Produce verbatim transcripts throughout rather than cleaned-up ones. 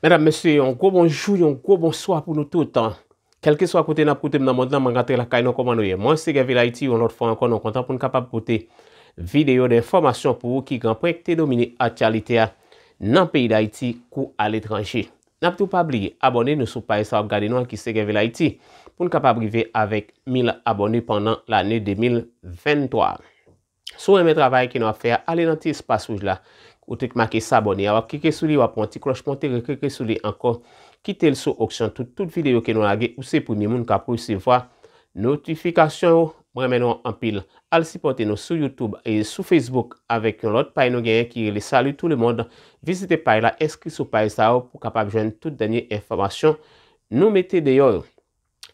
Medam, mesye, yon gwo bonjou, yon gwo bonswa pou nou tout. Kèlkeswa kote n ap koute m nan mond lan, mwen rantre lakay nou, kòman nou ye? Mwen se Gèvil Ayiti, yon lòt fwa ankò, nou kontan pou n kapab pote videyo de enfòmasyon pou ou ki gen pwen ki te domine aktyalite a nan peyi Dayiti kou aletranje. N ap tou pa bliye abòne nou sou paj sa w ap gade nou an ki se Gèvil Ayiti pou n kapab rive avèk mil abòne pandan lane de mil venntwa. Si w renmen travay ke nou ap fè a, ale nan ti espas wouj la, kote k make s'abonner a, w ap klike sou li, w ap wè yon ti klòch monte, reklike sou li ankò, kite l sou opsyon tout, tout videyo ke nou lage, ou se premye moun k ap resevwa notifikasyon yo. Mwen renmen nou anpil. Al sipòte nou sou YouTube e sou Facebook avèk yon lòt paj nou genyen ki rele Salut tout le monde. Vizite paj la, enskri sou paj sa yo pou w kapab jwenn tout dènye enfòmasyon nou mete deyò yo.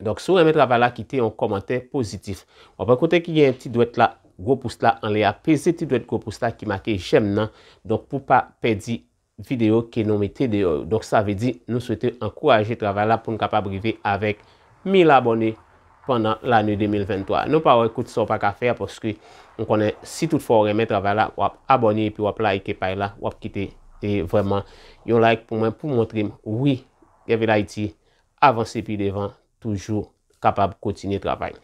Donk, si w renmen travay la, kite yon kòmantè pozitif. W ap wè kote ki gen ti dwèt la, gwo pous la anlè a, peze ti dwèt gwo pous la ki make j'aime nan. Donk, pou pa pèdi videyo ke nou mete deyò yo. Donk, sa vle di, nou swete ankouraje travay la pou n kapab rive avèk mil abòne pandan lane de mil venntwa. Nou pa wè kout sa w pa ka fè a, paske m konnen si toutfwa w renmen travay la, w ap abòne epi w ap like paj la, w ap kite, e, vrèman yon like pou mwen, pou montre m, wi, Gèvil Ayiti avanse pi devan, toujou kapab kontinye travay.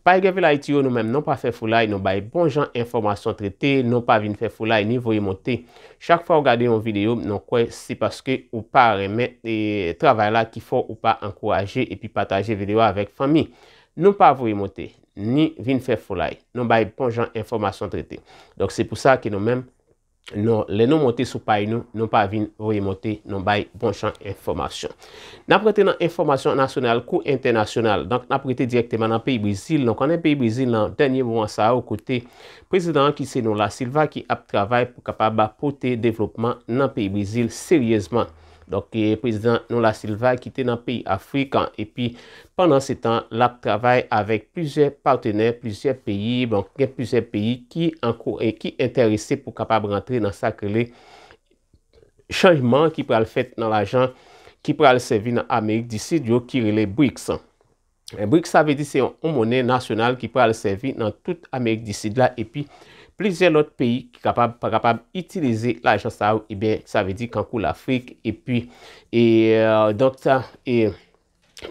Paj Gèvil Ayiti yo, nou menm, nou pa fè foulay, nou bay bon jan enfòmasyon trete, nou pa vin fè foulay ni voye monte. Chak fwa w gade yon videyo, nou kwè se paske ou pa renmen, e, travay la ki fè w pa ankouraje epi pataje videyo a avèk fanmi. Nou pa voye monte, ni vin fè foulay. Nou bay bon jan enfòmasyon trete. Donk, se pou sa ke nou menm, non, lè nou monte sou paj nou, nou pa vin voye monte, nou bay bon jan enfòmasyon. N ap rete nan enfòmasyon nasyonal kou entènasyonal. Donk, n ap rete dirèkteman nan peyi Brezil. Nou konnen peyi Brezil nan dènye moman sa yo, kote prezidan an ki se Lula da Silva ki ap travay pou kapab pote devlopman nan peyi Brezil seryezman. Donk, e, prezidan Lula da Silva ki te nan peyi Afrik, epi pandan se tan, l ap travay avèk plizyè patnè, plizyè peyi. Donk, gen plizyè peyi ki ankou-, e, ki enterese pou kapab rantre nan sa k rele chanjman ki pral fèt nan lajan ki pral sèvi nan Amerik di Sid yo, ki rele brics. E, brics, sa vle di se yon, yon monnen nasyonal ki pral sèvi nan tout Amerik di Sid la, epi plizyè lòt peyi ki kapab, pa kapab itilize lajan sa yo, ebyen, sa vle di kankou Lafrik, epi, e, e, donk sa, e,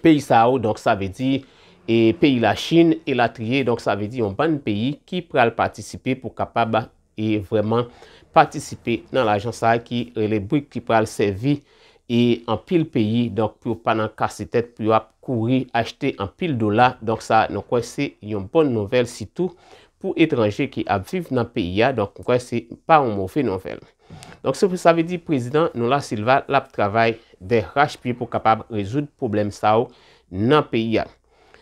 peyi sa yo, donk sa vle di, e, peyi Lachin, elatriye, donk sa vle di yon bann peyi ki pral patisipe pou kapab, e, vrèman patisipe nan lajan sa a ki rele brics ki pral sèvi, e, anpil peyi, donk pou yo pa nan kase tèt, pou yo ap kouri achte anpil dola. Donk sa, nou kwè se yon bòn nouvèl, sitou pou etranje ki ap viv nan peyi a. Donk, nou kwè se pa yon move nouvèl. Donk, se pou sa vle di prezidan Lula da Silva, l ap travay dèrachpye pou kapab rezoud pwoblèm sa yo nan peyi a.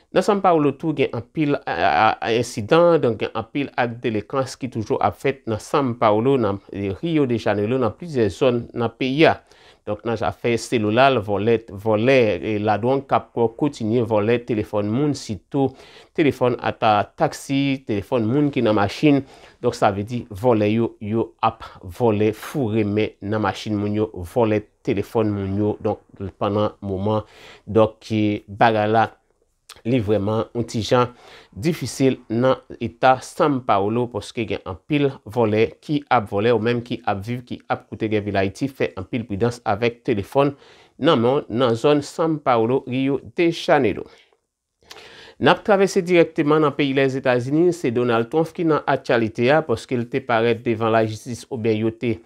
Nan São Paulo tou, gen anpil, a, a, a, ensidan, donk gen anpil ak delenkans ki toujou ap fèt nan São Paulo, nan, e, Rio de Janeiro, nan plizyè zòn nan peyi a. Donk, nan zafè selilè, vòlè, vòlè, e, ladwòg k ap kontinye vòlè telefòn moun, sitou telefòn ata taksi, telefòn moun ki nan machin. Donk, sa vle di vòlè yo, yo ap vòlè, foure men nan machin moun yo, vòlè telefòn moun yo. Donk, pandan moman, donk, e, bagay la, li vrèman yon ti jan difisil nan eta São Paulo, paske gen anpil vòlè ki ap vòlè ou menm ki ap viv, ki ap koute Gèvil Ayiti, fè anpil pridans avèk telefòn nan men w nan zòn São Paulo, Rio de Janeiro. N ap travèse dirèkteman nan peyi Lèzetazini, se Donald Trump ki nan aktyalite a, paske l te parèt devan lajistis, oubyen yo te,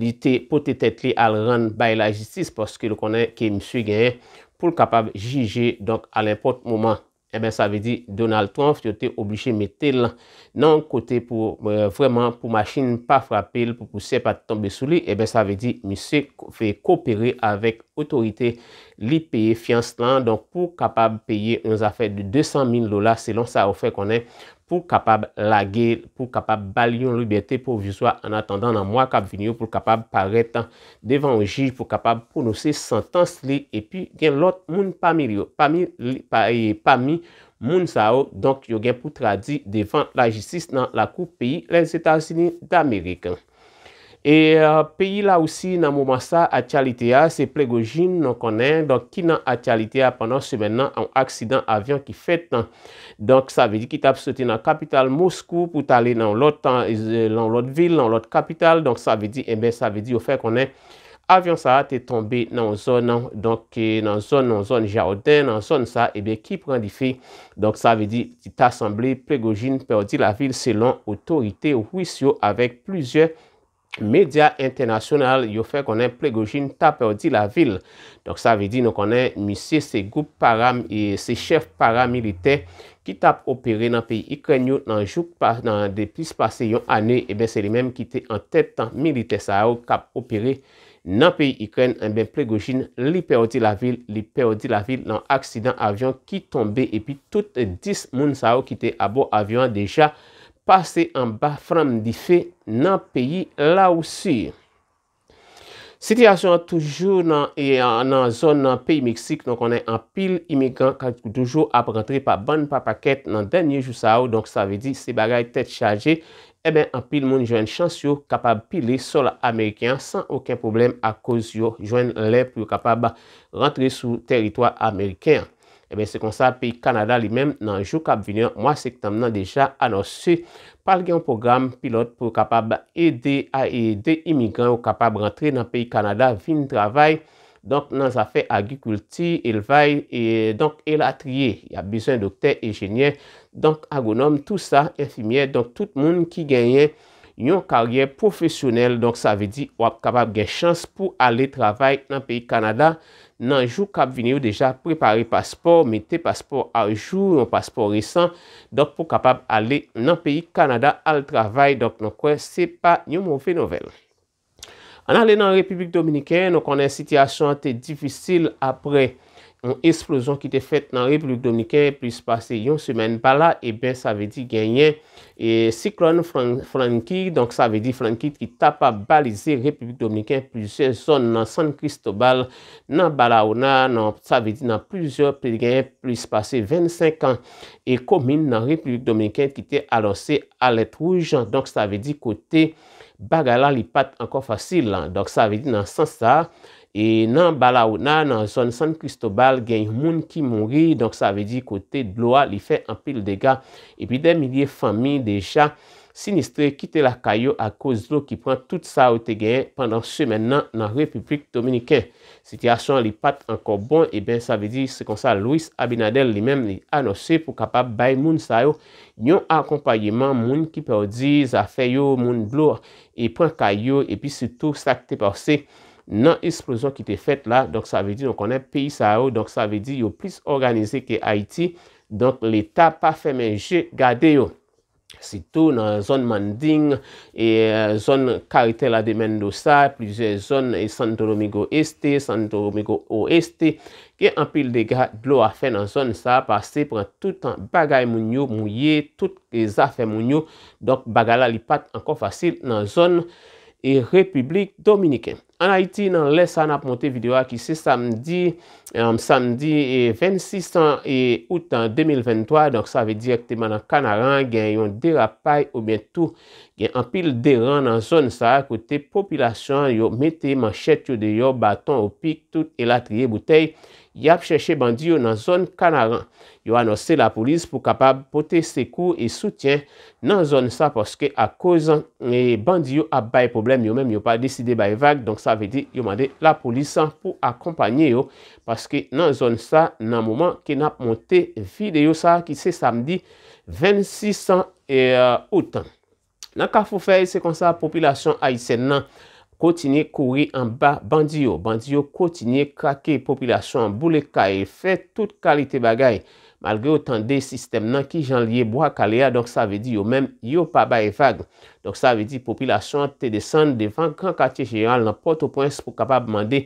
li te pote tèt li al rann bay lajistis, paske nou konnen ke misye genyen pou l kapab jije, donk, a lenpòt moman. Enben, sa vle di Donald Trump, yo te oblije mete l nan yon kote pou, e, vrèman, pou machin pa frape l, pou pousyè pa t tonbe sou li. Enben, sa vle di misye ko-, fè kopere avèk otorite li peye fyans lan, donk, pou kapab peye yon zafè de de san mil dola, selon sa yo fè konnen, pou kapab lage l, pou kapab ba l yon libète pwovizwa, an atandan nan mwa k ap vini yo, pou l kapab parèt devan yon jij, pou kapab pwononse santans li, epi gen lòt moun pami yo, pami li, pa, e, pami moun sa yo, donk, yo gen pou tradui devan lajistis nan lakou peyi Lèzetazini Damerik. E, e, peyi Larisi nan moman sa, aktyalite a, se Prigozhin, nou konnen, donk, ki nan aktyalite a pandan semèn nan, yon aksidan avyon ki fèt nan, donk, sa vle di ki t ap soti nan kapital Moskou pou t ale nan yon lòt, e, nan yon lòt vil, nan yon lòt kapital. Donk, sa vle di, enben, sa vle di yo fè konnen Avyon sa a te tonbe nan yon zòn, donk, eh, nan zòn, nan zòn jaden, nan zòn sa, ebyen, ki pran dife. Donk, sa vle di, li ta sanble Prigozhin pèdi lavi l selon otorite ris yo avèk plizyè medya entènasyonal yo fè konnen Prigozhin ta pèdi lavi l. Donk, sa vle di, nou konnen misye se gwoup para, e se chèf paramilitè ki t ap opere nan peyi Ikrèn yo nan jou pa, nan de plis pase yon ane, ebyen, se li menm ki te an tèt militè sa yo k ap opere nan peyi Ikrèn. Ebyen, Prigozhin, li pèdi lavi l, li pèdi lavi l nan aksidan avyon ki tonbe, epi tout dis moun sa yo ki te abò avyon an deja pase anba flanm dife nan peyi Larisi. Sitiyasyon an toujou nan, e, nan zòn nan peyi Meksik, nou konnen anpil imigran k ap toujou ap rantre pa bann pa pakèt nan dènye jou sa yo, donk sa vle di se bagay tèt chaje, ebyen anpil moun jwenn chans yo kapab pile sòl ameriken an san okenn pwoblèm akoz yo jwenn lè pou yo kapab rantre sou tèritwa ameriken an. Ebyen, se konsa, peyi Kanada li menm, nan jou k ap vini an, mwa septanm nan, deja anonse pral gen yon pwogram pilòt pou yo kapab ede a ede imigran yo kapab rantre nan peyi Kanada vin travay, donk nan zafè agrikilti, elvay, e donk elatriye. Y ap bezwen doktè, enjenyè, donk agwonòm, tou sa, enfimyè, donk tout moun ki genyen yon karyè pwofesyonèl. Donk, sa vle di w ap kapab gen chans pou ale travay nan peyi Kanada nan jou k ap vini yo. Deja prepare paspò, mete paspò a jou, yon paspò resan, donk pou kapab ale nan peyi Kanada al travay. Donk, nou kwè se pa yon move nouvèl. Ann ale nan Repiblik Dominiken, nou konnen sitiyasyon an te difisil apre yon eksplozyon ki te fèt nan Repiblik Dominiken plis pase yon semèn pa la. Ebyen, sa vle di genyen, e, siklòn Fran-, Franky, donk sa vle di Franky ki t ap balize Repiblik Dominiken, plizyè zòn nan San Cristobal, nan Barahona, nan, sa vle di nan plizyè, te genyen plis pase vennsenk an, e, komin nan Repiblik Dominiken ki te anonse alèt wouj. Donk, sa vle di kote bagay la, li pa t ankò fasil. Donk, sa vle di nan sans sa, e nan Barahona, nan zòn San Cristobal, gen yon moun ki mouri. Donk, sa vle di kote dlo a, li fè anpil dega. Epi dè milye fanmi deja sinistre kite lakay yo akoz dlo ki pran tout sa yo te genyen pandan semèn nan nan Repiblik Dominiken. Sitiyasyon an li pa t ankò bon, ebyen, sa vle di se konsa Luis Abinader li menm li anonse pou kapab bay moun sa yo yon akonpayeman, moun ki pèdi zafè yo, moun dlo e pran kay yo, epi sitou sa k te pase nan eksplozyon ki te fèt la. Donk, sa vle di nou konnen peyi sa yo, donk, sa vle di yo plis òganize ke Ayiti. Donk, Leta pa fèmen je gade yo. Sitou nan zòn Manding, e, zòn Carretera de Mendoza, plizyè zòn, e, Santo Domingo Este, Santo Domingo Oeste, gen anpil dega dlo a fè nan zòn sa, pase pran tout bagay moun yo, mouye tout, e, zafè moun yo. Donk, bagay la, li pa t ankò fasil nan zòn, e, Repiblik Dominiken. Ann Ayiti, nan lè sa n ap monte videyo a ki se samdi, em, samdi, e, vennsis an, e, out an de mil venntwa, donk sa vle dirèkteman nan Kanaran, gen yon derapay oubyen tou gen anpil deran nan zòn sa a kote popilasyon an yo mete manchèt yo deyò, baton, opik, tout elatriye boutèy, y ap chèche bandi yo nan zòn Kanaran. Yo anonse lapolis pou kapab pote sekou e soutyen nan zòn sa, paske akoz, e, bandi yo ap bay pwoblèm, yo menm yo pa deside bay vag, donk sa vle di yo mande lapolis pou akonpanye yo, paske nan zòn sa, nan moman ke n ap monte videyo sa ki se samdi vennsis, e, out. Nan Kafou Fèy, se konsa popilasyon ayisyèn nan kontinye kouri anba bandi yo. Bandi yo kontinye krake popilasyon an, boule kay, fè tout kalite bagay. Malgre yo tande sistèm nan kijan l ye bwa kale a, donk sa vle di yo menm, yo pa bay vag. Donk sa vle di popilasyon an te desann devan Gran Katye Jeneral nan Pòtoprens pou kapab mande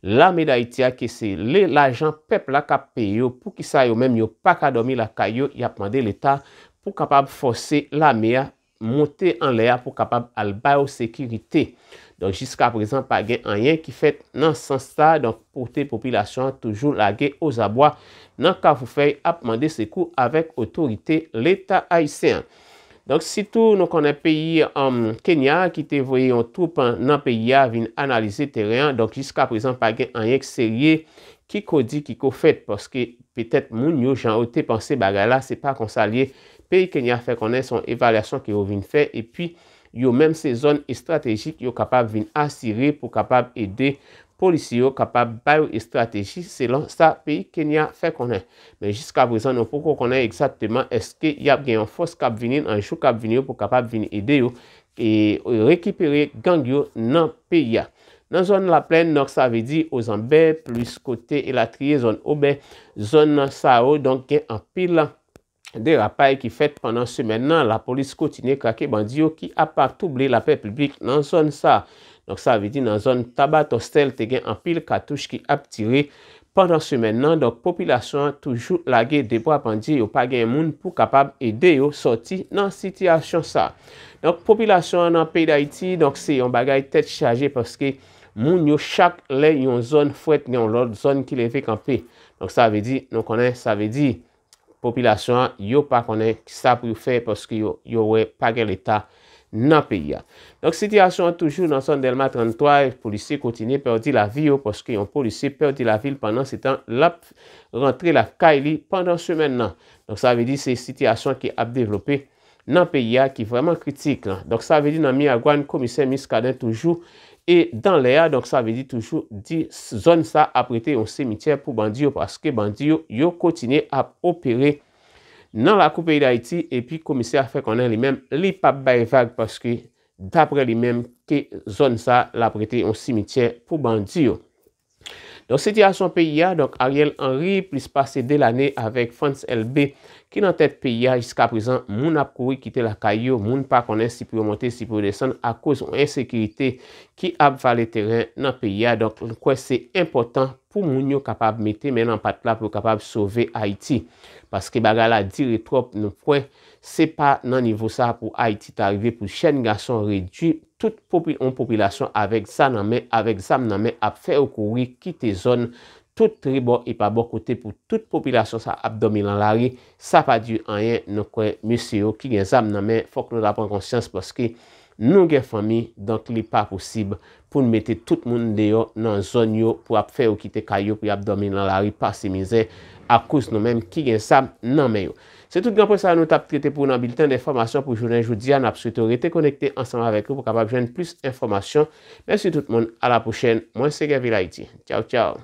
Lame Dayiti a ke se le lajan pèp la k ap peye yo, poukisa yo menm yo pa ka dòmi lakay yo, y ap mande Leta pou kapab fòse lame a monte anlè a pou kapab al ba yo sekirite. Donk, jiska prezan, pa gen anyen ki fèt nan sans sa. Donk, kote popilasyon an toujou lage ozabwa nan Kafou Fèy ap mande sekou avèk otorite Leta ayisyen an. Donk, sitou, nou konnen peyi, um, Kenya ki te voye yon twoup nan peyi a vin analize teren an. Donk, jiska prezan, pa gen anyen k serye ki ko di, ki ko fèt, paske petèt moun yo, jan yo te panse bagay la, se pa konsa l ye. Peyi Kenya fè konnen se yon evalyasyon ke yo vin fè, epi yo menm se zòn estratejik yo kapab vin asire pou kapab ede polisye yo kapab ba yo estrateji, selon sa peyi Kenya fè konnen. Men jiskaprezan, nou poko konnen egzakteman èske y ap gen yon fòs k ap vini nan jou k ap vini yo pou kapab vin ede yo e rekipere gang yo nan peyi a. Nan zòn Laplèn, donk, sa vle di Ozanbè, plis kote elatriye, zòn Obè, zòn sa yo, donk, gen anpil derapay ki fèt pandan semèn nan. Lapolis kontinye krake bandi yo ki ap touble lapè piblik nan zòn sa. Donk, sa vle di nan zòn Tabatòstèl, te gen anpil katouch ki ap tire pandan semèn nan. Donk, popilasyon an toujou lage de bwa pandye, yo pa gen moun pou kapab ede yo sòti nan sitiyasyon sa. Donk, popilasyon an nan peyi Dayiti, donk, se yon bagay tèt chaje paske moun yo chak lè yon zòn frèt, gen yon lòt zòn ki leve kanpe. Donk, sa vle di, nou konnen, sa vle di, popilasyon an, yo pa konnen sa pou yo fè paske yo, yo wè pa gen Leta nan peyi a. Donk, sitiyasyon an toujou nan zòn Dèlma tranntwa, polisye kontinye pèdi lavi yo paske yon polisye pèdi lavi l pandan se tan l ap rantre lakay li pandan semèn nan. Donk, sa vle di se sitiyasyon ki ap devlope nan peyi a ki vrèman kritik. Donk, sa vle di nan Miragwàn, komisè Muscadin toujou e dan lè a, donk, sa vle di toujou di zòn sa ap rete yon simityè pou bandi yo, paske bandi yo, yo kontinye ap opere nan lakou peyi Dayiti, epi komisè a fè konnen li menm, li p ap bay vag, paske, daprè li menm, ke zòn sa, l ap rete yon simityè pou bandi yo. Donk, sitiyasyon peyi a, donk, Ariel Henry, plis pase de lane avèk Frantz Elbé, ki nan tèt peyi a, jiskaprezan, moun ap kouri kite lakay yo, moun pa konnen si pou yo monte, si pou yo desann, akoz yon ensekirite ki ap vale teren nan peyi a. Donk, nou kwè se enpòtan pou moun yo kapab mete men nan pat la pou yo kapab sove Ayiti. Paske bagay la dire twòp, nou kwè se pa nan nivo sa pou Ayiti ta rive, pou jèn gason redui tout popi-, yon popilasyon avèk sa nan men, avèk zam nan men, ap fè yo kouri kite zòn tout tribò e pa bò kote pou tout popilasyon sa ap dòmi nan lari. Sa pa di anyen, nou kwè mesye yo ki gen zam nan men, fòk nou ta pran konsyans paske nou gen fanmi, donk li pa posib pou n mete tout moun deyò nan zòn yo pou ap fè yo kite kay yo pou y ap dòmi nan lari pase mizè akoz nou menm ki gen zam nan men yo. Se tout gran pwen sa a nou t ap trete pou w nan bilten enfòmasyon pou jounen jodi a. N ap swete w rete konekte ansanm avèk nou pou w kapab jwenn plis enfòmasyon. Mèsi tout moun, a la pwochèn. Mwen se Guervil Haïti. Tchaw, tchaw.